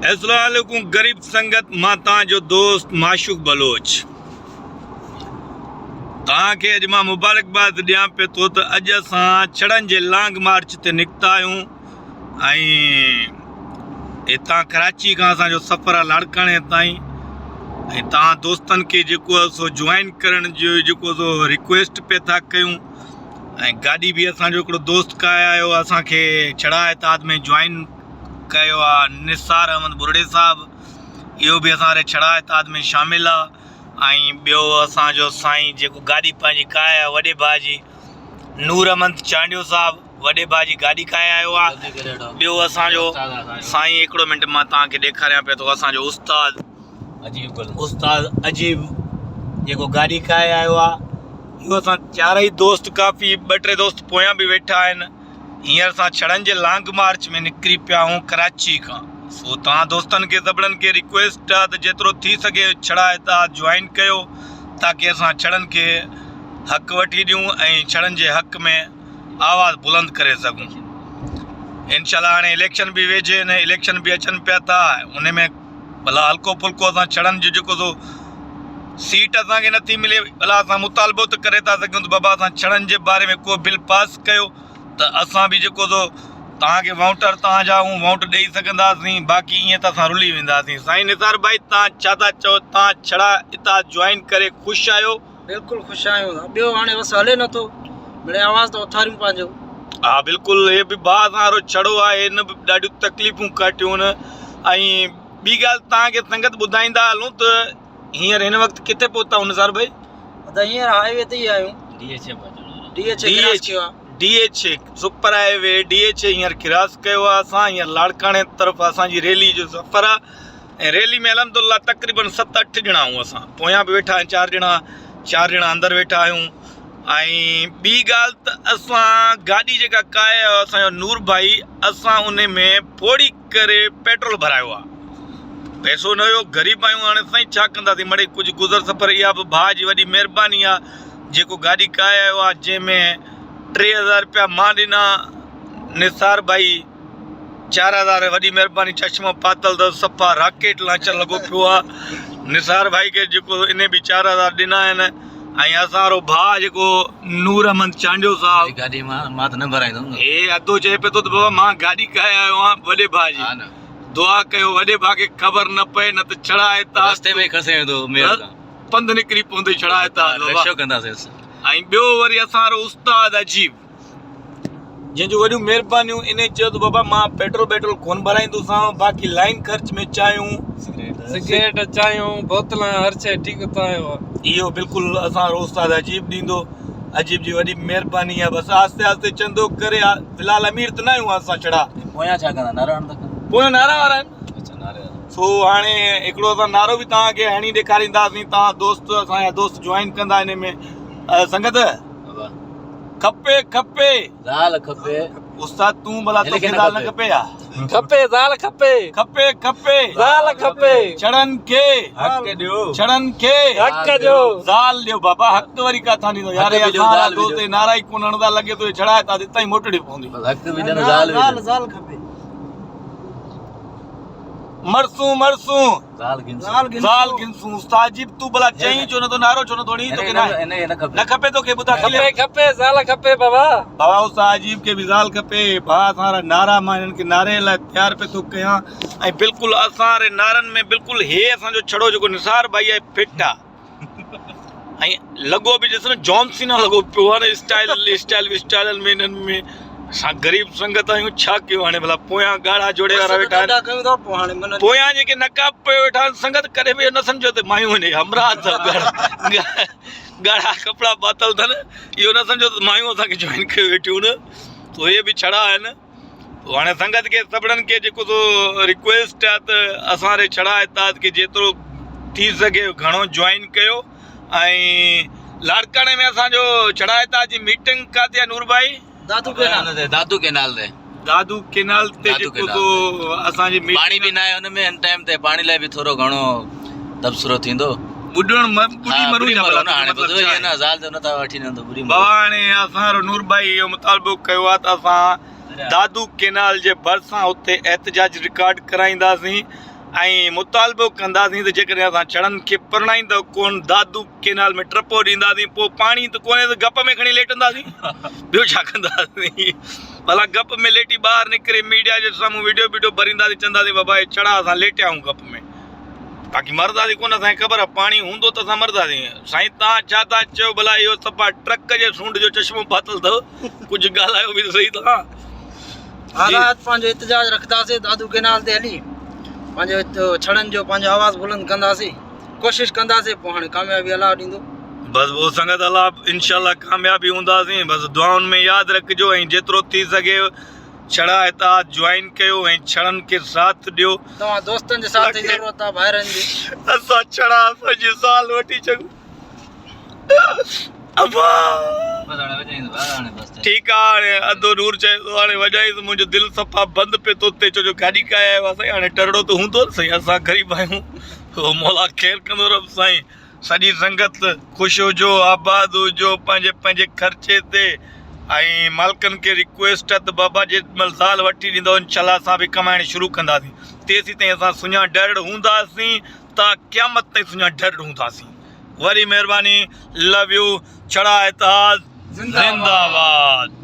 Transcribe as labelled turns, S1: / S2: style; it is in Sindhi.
S1: اسلام عليڪم غريب سنگت مان توهان جو دوست معشوق بلوچ توهان کي اڄ مان مبارڪباد ڏيان پيو ٿو ته اڄ اسان ڇڙن جي لانگ مارچ تي نڪتا آهيون ۽ هتان ڪراچي کان اسان جو سفر آهي لاڙڪاڻي تائين ۽ توهان دوستن کي جيڪو آهي سو جوائن ڪرڻ جو جيڪو سو رڪويسٽ پي ٿا ڪيون ۽ گاڏي به اسان جو هڪڙو دوست ڪاهي آيو اسان کي ڇڙا اتحاد ۾ جوائن ڪيو آ نثار احمد ٻرڙي صاحب اهو به اسان واري ڇڙا اتحاد ۾ شامل آ ۽ ٻيو اسان جو سائين جيڪو گاڏي پنهنجي ڪاهي آيو وڏي ڀاء جي نور احمد چانڊيو صاحب وڏي ڀاء جي گاڏي ڪاهي آيو آ ٻيو اسان جو سائين هڪڙو منٽ مان توهان کي ڏيکاريان پيو ٿو اسان جو استاد استاد عجيب جيڪو گاڏي ڪاهي آيو آ اهو اسان چارئي دوست ڪافي ٻه ٽي دوست پويان به ويٺا آهن هينئر اسان ڇڙن جي لانگ مارچ ۾ نڪري پيا آهيون ڪراچي کان سو توهان دوستن کي سڀڙن کي ريڪويسٽ آ ته جيترو ٿي سگهي ڇڙا اتحاد جوائن ڪيو تاڪي اسان ڇڙن کي حق وٺي ڏيون ۽ ڇڙن جي حق ۾ آواز بلند ڪري سگهون انشاء الله هاڻي اليڪشن به ويجهي آهن اليڪشن به اچن پيا ٿا ان ۾ ڀلا هلڪو ڦلڪو اسان ڇڙن جو جيڪو سو سيٽ اسان کي نٿي ملي ڀلا اسان مطالبو ته ڪري ٿا سگهون ته بابا اسان ڇڙن جي باري ۾ ڪو بل پاس ڪيو ته اسان به جيڪو سو توهان کي وونٽر توهان جا هون وونٽ ڏئي سگهنداسين باقي ائين ته اسان رلي وينداسين سائين نثار ڀائي توهان ڇا ٿا چئو توهان ڇڙا اتحاد جوائن ڪري خوش آهيو
S2: بلڪل خوش آهيون ٻيو هاڻي وس هلي نٿو مڙئي آواز ته اٿاريون پنهنجو.
S1: ها بلڪل هي به ڀاء اسان وارو ڇڙو آهي هن به ڏاڍيون تڪليفون ڪاٽيون ۽ ٻي ڳالهه توهان کي سنگت ٻڌائيندا هلون ته هينئر هن وقت ڪٿي پهتا آهيون نثار ڀائي؟
S2: ادا هينئر هاء وي تي ئي آهيون.
S3: ڊي ايڇ اي پهچڻ وارا.
S2: ڊي ايڇ اي ڪراس ڪيو آهي.
S1: D H A super highway D H A هينئر ڪراس ڪيو آهي اسان هينئر لاڙڪاڻي طرف اسان جي ريلي جو سفر آهي ۽ ريلي ۾ الحمد الله تقريبن ست اٺ ڄڻا آهيون اسان پويان به ويٺا آهن چار ڄڻا چار ڄڻا اندر ويٺا آهيون ۽ ٻي ڳالهه ته اسان گاڏي جيڪا ڪاهي آيو اسان جو نور ڀائي اسان ان ۾ ڦوڙي ڪري پيٽرول ڀرايو آ پئسو نه هيو غريب آهيون هاڻي سائين ڇا ڪنداسين مڙئي ڪجهه گذر سفر اها به ڀاء جي وڏي مهرباني آ جيڪو گاڏي ڪاهي آيو آ جنهن ۾ 3000 روپيا مان ڏنا نثار ڀائي 4000 وڏي مهرباني چشمو پاتل اٿس صفا راڪيٽ لانچر لڳو پيو آ نثار ڀائي کي جيڪو ان به 4000 ڏنا آهن ۽ اسان وارو ڀاء جيڪو نور احمد چانڊيو صاحب
S3: گاڏي مان مان ته نه ڀرائيندم
S1: هي ادو چئي پيو ٿو ته بابا مان گاڏي ڪاهي آيو آهيان وڏي ڀاء جي دعا ڪيو وڏي ڀاء کي خبر نه پئي نه ته ڇڙا
S3: اتان رستي ۾ کسي ويندو مير کان
S1: پنڌ نڪري پوندي ڇڙا اتان
S3: رڪشو ڪنداسين
S1: ۽ ٻيو وري اسان وارو استاد عجيب جنهن جون وڏيون مهربانيون انهي چيو ته بابا مان پيٽرول بيٽرول ڪونه ڀرائيندوسانو باقي لائين خرچ ۾ چانهيون
S4: سگريٽ چانهيون بوتلان هر شي ٺيڪ تايو
S1: اهو بلڪل اسان رو استاد عجيب ڏيندو عجيب جي وڏي مهرباني آهي بس آهستي آهستي چندو ڪري في الحال امير ته نه آهيون اسان ڇڙا
S3: پويان ڇا ڪندا نعرا هڻندا
S1: پويان نعرا وارا آهن
S3: اچھا نعري وارا
S1: سو هاڻي هڪڙو اسان نعرو به توهان کي هڻي ڏيکارينداسين توهان دوست اسان جا دوست جوائن ڪندا ان ۾ سنگت
S3: بابا
S1: کپي کپي.
S3: زال کپي.
S1: استاد تون ڀلا توکي زال نه کپي ها.
S4: کپي زال کپي.
S1: کپي کپي.
S4: زال کپي.
S1: ڇڙن کي.
S3: حق ڏيو.
S1: ڇڙن کي.
S4: حق ڏيو.
S1: زال ڏيو بابا حق وري ڪاٿان ڏيندو يار
S3: حق به ڏيو
S1: اسان
S3: زال به
S1: دوست
S3: ڏيو.
S1: نعرا ئي ڪونه هڻندا لڳي ٿو ڇڙا هتان هتان ئي موٽڙي پوندي.
S3: بس حق به ڏين زال به
S2: زال
S3: ڏين.
S2: زال کپي.
S1: مرسون مرسون.
S3: زال گهنسون.
S2: زال گهنسون.
S1: زال گهنسون استاد جي تون ڀلا چئين ڇو نٿو نعرو ڇو نٿو هڻين توکي
S3: نه نه
S1: نه کپي توکي ٻڌا
S4: کپي کپي زال کپي بابا.
S1: بابا استاد عجيب کي به زال کپي ڀاء اسان وارا نعرا مان هنن کي نعري لاء تيار پئي ٿو ڪيان ۽ بلڪل اسان واري نعرن ۾ بلڪل هي اسان جو ڇڙو جيڪو نثار ڀائي آهي فٽ آ ۽ لڳو به ڏس نه جان سينا لڳو پيو آهي نه اسٽائل اسٽائل اسٽائلن ۾ انهن ۾ اسان غريب سنگت آهيون ڇا ڪيون هاڻي ڀلا پويان ڳاڙها جوڙي وارا ويٺا آهن پويان جيڪي نقاب پيو ويٺا آهن سنگت ڪڏهن به اهو نه سمجهو ته مايون آهن همراهه اٿو ڳاڙها ڪپڙا پاتل اٿن اهو نه سمجهو ته مايون اسان کي جوائن ڪيو ويٺيون آهن سو اهي به ڇڙا آهن هاڻي سنگت کي سڀڙن کي جيڪو سو رڪويسٽ آ ته اسان ري ڇڙا اتحاد کي جيترو ٿي سگهي گهڻو جوائن ڪيو ۽ لاڙڪاڻي ۾ اسان جو ڇڙا اتحاد جي ميٽنگ ڪاٿي آ نور ڀائي؟
S2: دادو ڪينال
S3: تي دادو ڪينال تي
S1: دادو ڪينال تي جيڪو سو اسان جي
S3: ميٽنگ پاڻي به ناهي ان ۾ ان ٽائيم تي پاڻي لاء به ٿورو گهڻو تبصرو ٿيندو.
S1: ٻڏڻ ٻڏي مرون
S3: ڇا ڀلا هاڻي ٻڌو ئي نه زال ته نٿا وٺي نه ته ٻڏي
S1: بابا هاڻي اسان وارو نور ڀائي اهو مطالبو ڪيو آهي ته اسان دادو ڪينال جي ڀرسان اتي احتجاج رڪارڊ ڪرائينداسين ۽ مطالبو ڪنداسين ته جيڪڏهن اسان ڇڙن کي پرڻائيندؤ ڪون دادو ڪينال ۾ ٽپو ڏينداسين پوء پاڻي ته ڪونهي ته گپ ۾ کڻي ليٽنداسين ٻيو ڇا ڪنداسين ڀلا گپ ۾ ليٽي ٻاهر نڪري ميڊيا جي سامهون ويڊيو بيڊيو ڀرينداسين چونداسين بابا هي ڇڙا اسان ليٽيا آهيون گپ ۾ باقي مرنداسين ڪونه اسان کي خبر آهي پاڻي هوندو ته اسان مرنداسين سائين تان ڇا ٿا چئو ڀلا اهو صفا ٽرڪ جي سونڊ جو چشمو پاتل اٿو ڪجهه ڳالهايو به ته صحيح تان
S2: آزاد پنهنجو احتجاج رکنداسين دادو ڪينال تي هلي پنهنجو ڇڙن جو پنهنجو آواز بلند ڪنداسين ڪوشش ڪنداسين پوء هاڻي ڪاميابي الله ڏيندو.
S1: بس پوء سنگت الله انشاء الله ڪاميابي هونداسين بس دعائن ۾ ياد رکجو ۽ جيترو ٿي سگهي ڇڙا اتحاد جوائن ڪيو ۽ ڇڙن کي ساٿ ڏيو.
S2: توهان دوستن جي ساٿ جي ضرورت آ ڀائرن جي.
S1: اسان ڇڙا اسان جي زال وٺي ڇڏيو. ابا ٺيڪ آ هاڻي ادو نور چئي ٿو هاڻي وڄائيس منهنجو دل صفا بند پئي ٿو ٿئي ڇو جو گاڏي ڪاهي آيو آ سائين هاڻي ٽرڙو ته هوندو نه سائين اسان غريب آهيون مولا خير ڪندو رب سائين سڄي سنگت خوش هجو آباد هجو پنهنجي پنهنجي خرچي تي ۽ مالڪن کي ريڪويسٽ آ ته بابا جي مهل زال وٺي ڏيندو انشاء الله اسان به ڪمائڻ شروع ڪنداسين تيسين تائين اسان سڃا ڊرڙ هونداسين تا قيامت تائين سڃا ڊرڙ هونداسين وري مهرباني لو يو ڇڙا اتحاد زنده آباد.